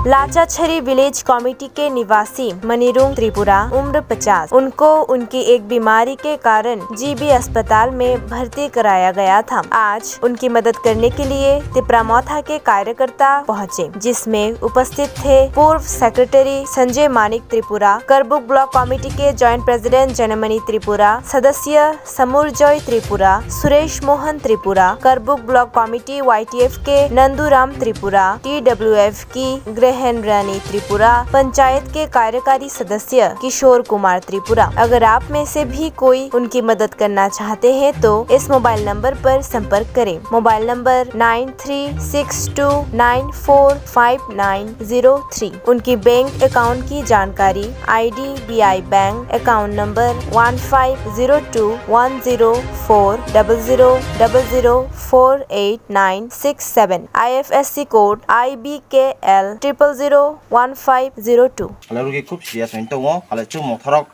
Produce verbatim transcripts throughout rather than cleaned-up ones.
लाचाछड़ी village committee के निवासी मनीरुंग त्रिपुरा, उम्र पचास, उनको उनकी एक बीमारी के कारण जीबी अस्पताल में भर्ती कराया गया था। आज उनकी मदद करने के लिए तिप्रा मोथा के कार्यकर्ता पहुंचे, जिसमें उपस्थित थे पूर्व सेक्रेटरी संजय मानिक त्रिपुरा, करबुक ब्लॉक कमेटी के जॉइंट प्रेसिडेंट जनमणि त्रिपुरा, सदस्य समुरजय त्रिपुरा, सुरेश मोहन त्रिपुरा, करबुक ब्लॉक कमेटी वाईटीएफ के नंदूराम त्रिपुरा, टीडब्ल्यूएफ की ग्रहण रानी त्रिपुरा, पंचायत के कार्यकारी सदस्य किशोर कुमार त्रिपुरा। अगर आप में से भी कोई उनकी मदद करना चाहते हैं तो इस मोबाइल नंबर पर संपर्क करें। Mobile number nine three six two nine four five nine zero three. उनकी बैंक अकाउंट की जानकारी IDBI bank account number one five zero two one zero four double zero double zero four eight nine six seven, IFSC code IBKL triple zero one five zero two. Halai rugi khub serious wng tongo, halai chwng motharok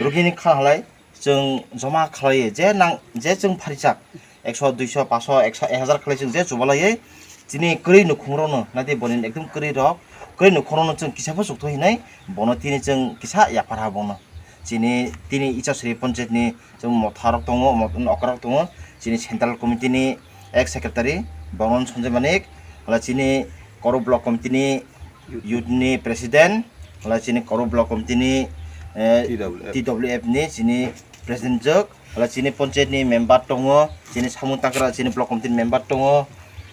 rugini kha halai chwng joma khlaiwi je nang, je chwng pharijak ekso, duiso, paso, ekso, ek hazar khlai chwng je chubalaiwi chini kwrwi nukhungrokno naitwi boni ekdom kwrwirok, kwrwi nukhungrokno chwng kisa phusuk thwi hinai bono tini chwng kisa yaphar ha bono. Chini tini Ichasuri Panchayat ni chwng motharok tongo, mot-, okra rok tongo. Chini Central Committee ni ex secretary Bangron Sanjay Manik, hala chini Koro Block Committee ni youth ni president, hala chini Koro Block Committee ni, eh, T W F. T W F ni chini president jok, hala chini panchayat ni member tongo, chini samung takra chini Block Committee ni member tongo,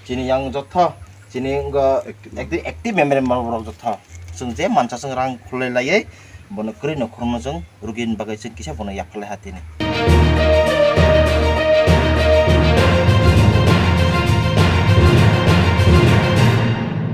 chini yang jotho, chini wngkha active, active member borok jotho. Chwng je mansa chwng rang khulai laiwi bono kwrwi no khorokno chwng rugini bagwi chwng kisa bono yapharlai ha tini.